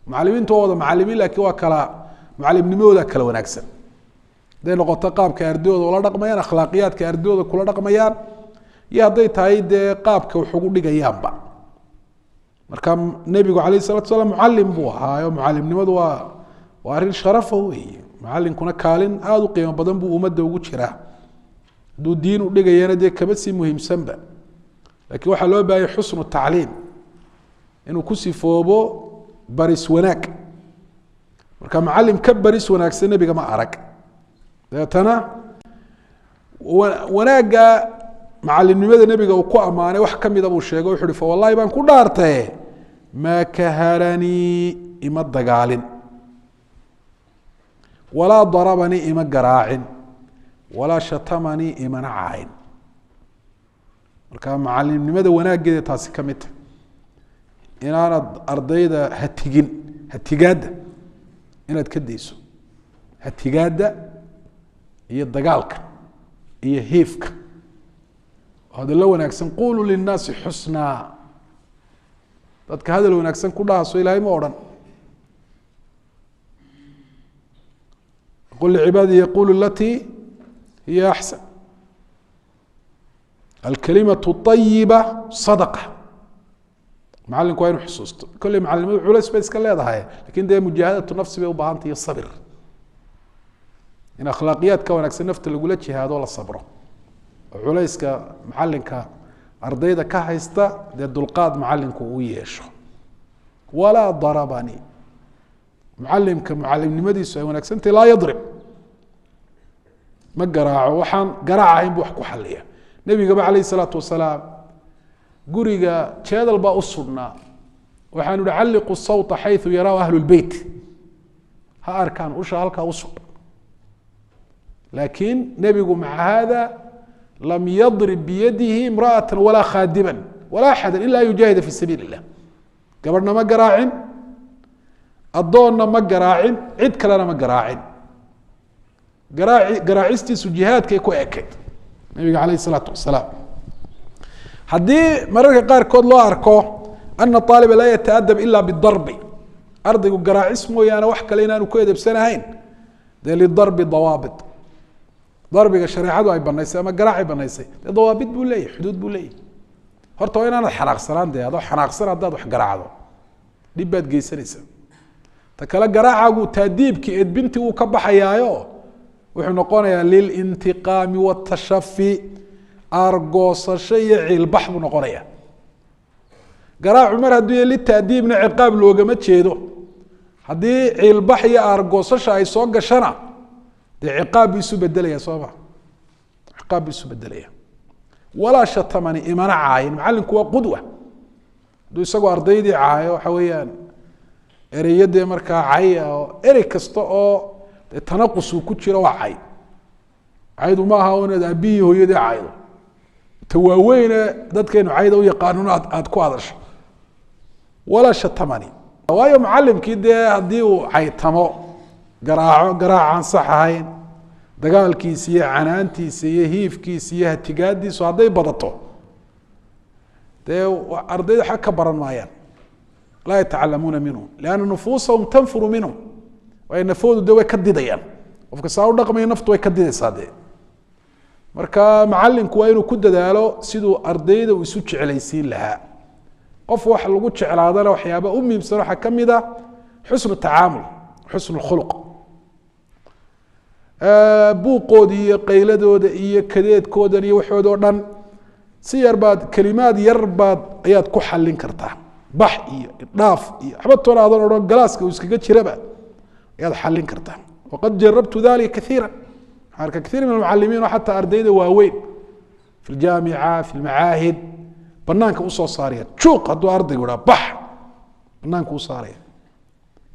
Mucalimiintu waa wada mucalimiin, laakiin waa kala mucalimnimadooda kala wanaagsan. Hadday noqoto qaabka ardayooda ula dhaqmayaan, akhlaaqiyaadka ardayooda kula dhaqmayaan, iyo hadday tahay dee qaabka wax ugu dhigayaanba. Marka nebigu alayh الsalatu salaam mucalim buu ahaayo, mucalimnimadu waa arrin sharafa weeye. Mucalinkuna kaalin aada u qiimo badan buu ummadda ugu jiraa. Hadduu diin u dhigayana dee kama sii muhiimsanba, lakiin waxaa loo baahayay xusnu tacliim, inuu ku sifoobo baris wanaag. Marka mucalim ka baris wanaagsan nebiga ma arag. Dabeetana wanaagga macalimnimada nebiga uu ku ammaanay wax kamida buu sheegay. Wuxu uhi: "Fa wallahi baan ku dhaartaye, maa kaharanii, ima dagaalin, walaa darabanii, ima garaacin, walaa shatamanii, imana caayin." Marka macalimnimada wanaaggeeda taasi ka mid tahy, inaanad ardayda hatigin, hatigaadda inaad ka dayso, hatigaadda iyo dagaalka iyo hiifka. Hadallo wanaagsan, "Quluu linnaasi xusnaa", dadka hadal wanaagsan ku dhahaso Ilahay ma odhan? "Qul licibaadi yaqulu alatii hiya axsan". Alkalimatu ayiba sadaqa. Macalinku waa inu xusuusto. Kolley macalimadu culays bay iska leedahay, lakin dee mujaahadatu nafsi bay ubahantay iyo sabir, in akhlaaqiyaadka wanaagsan nafta lagula jihaado, la sabro, oo culayska macalinka ardayda ka haysta dee dulqaad macalinku uu yeesho. Walaa darabani. Mucalimka mucalimnimadiisu ay wanaagsantahy laa yadrib, ma garaaco. Waxaan garaac ahayn bu wax ku xaliya. Nebigaba calayh isalaatu wasalaam guriga jeedal baa u sudhnaa. Waxaanu ihi: "Calliqu sawta xayu yaraahu ahlu lbeyt", ha arkaan usha halkaa u sudh. Laakiin nebigu maca hada lam yadrib biyadihi imra'ata walaa khaadiman walaa axada ila an yujaahida fi sabiil illah. Gabadhna ma garaacin, addoonna ma garaacin, cid kalena ma garaacin. Garaacistiisu jihaadkay ku ekayd nabiga alayh isalaatu wasalaam. Haddii mararka qaarkood loo arko ana aaliba laa yataadab ila bidarbi, ardaygu garaacis mooyaane wax kale inaanu ku edebsanahayn, dee lidarbi dawaabit. Darbiga shareecadu ay banaysay ama garaacay banaysay dee dawaabit buu leeyahy, xuduud buu leeyahy. Horta waa inaanad xanaaqsanaan. Dee adoo xanaaqsan haddaad wax garaacdo, dhib baad geysanaysaa. Ta kale, garaacagu taadiibkii, edbintii wuu ka baxayaayo, wuxuu noqonayaa lilintiqaami watashafi, aargoosasho iyo ciilbax buu noqonaya garaacu. Mar hadduu ya litaadiibna ciqaab loogama jeedo. Haddii ciilbax iyo aargoosasha ay soo gashana, dee ciqaab buu isu bedelaya, soo ma? Ciqaab buu isu bedelaya. Walaa shatamani, imana caayin. Macalinku waa qudwa. Hadduu isagoo ardaydii caayo, waxa weeyaan ereyadee markaa cay oo erey kasta oo dee tanaqus uu ku jiro waa cay. Caydu ma aha inaad aabihii hooyadii caydo, ta waaweyne dadkaynu cayda u yaqaanun aad ku hadasho. Walaa shatamani, waayo mucalimkii dee haddii uu caytamo, garaaco garaacaan sax ahayn, dagaalkiisa iyo canaantiisa iyo hiifkiisa iyo hatigaadiisu hadday badato, dee ardayda xag ka baran maayaan. Laa yatacalamuuna minhu lianna nufuusahum tanfuru minhum, waayo nafoodu de way ka didayaan. Qofka saa u dhaqmaya naftu way ka didaysaa dee. Marka macalinku waa inuu ku dadaalo siduu ardayda uu isu jeclaysiin lahaa. Qof wax lagu jeclaadana waxyaaba u muhiimsan waxaa ka mid a xusnu tacaamul, xusnu khuluq. Buuqooda iyo qayladooda iyo kadeedkoodan iyo waxooda o dhan si yar baad, kelimaad yar baad ayaad ku xalin kartaa. Bax iyo idhaaf iyo waxba toona adan odhan, galaaska uu iskaga jiraba ayaad xalin kartaa. Waqad jarabtu dalika kaiira. Waxaan arka kaiir min almucalimiin oo xataa ardayda waaweyn fi ljaamica, fi lmacaahid, banaanka usoo saaraya. Juuq hadduu ardaygu idhaa, bax, banaanka u saaraya.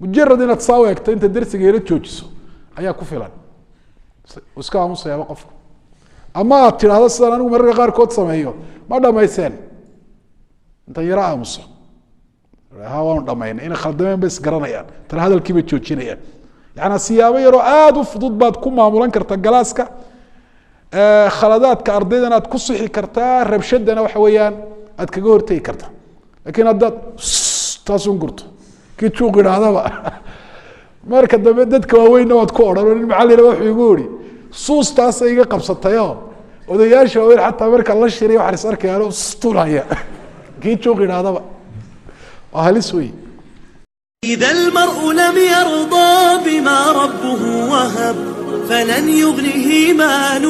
Mujarad inaad saa u egto inta dersiga yaro joojiso ayaa ku filan, iska aamusayaaba qofku. Ama aad tidhaahdo sidaan anigu mararka qaarkood sameeyo: "Ma dhamayseen?" Inta yaro aamuso, "Ha, waanu dhamaynay." Inay khaldameen bay isgaranayaan, tana hadalkii bay joojinayaan. Yaani siyaabo yaroo aada u fudud baad ku maamulan kartaa galaaska, khaladaadka ardaydana aad ku sixi kartaa, rabshadana waxa weeyaan aad kaga hortegi kartaa. Lakin haddaad taasun gurto, Kii juuq idhaahdaba marka dambe dadka waaweynna waad ku odhan. Nin macallina wuxuu igu yihi, suustaasay iga qabsatayo, odayaasha waaweyn xataa marka la shiray waxaan is arkayaano stulhaya kii juuq idhaahdaba. Waa halis wey. إذا المرء لم يرضى بما ربه وهب، فلن يغنه مال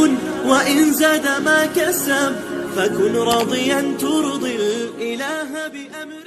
وإن زاد ما كسب، فكن راضيا ترضي الإله بأمره.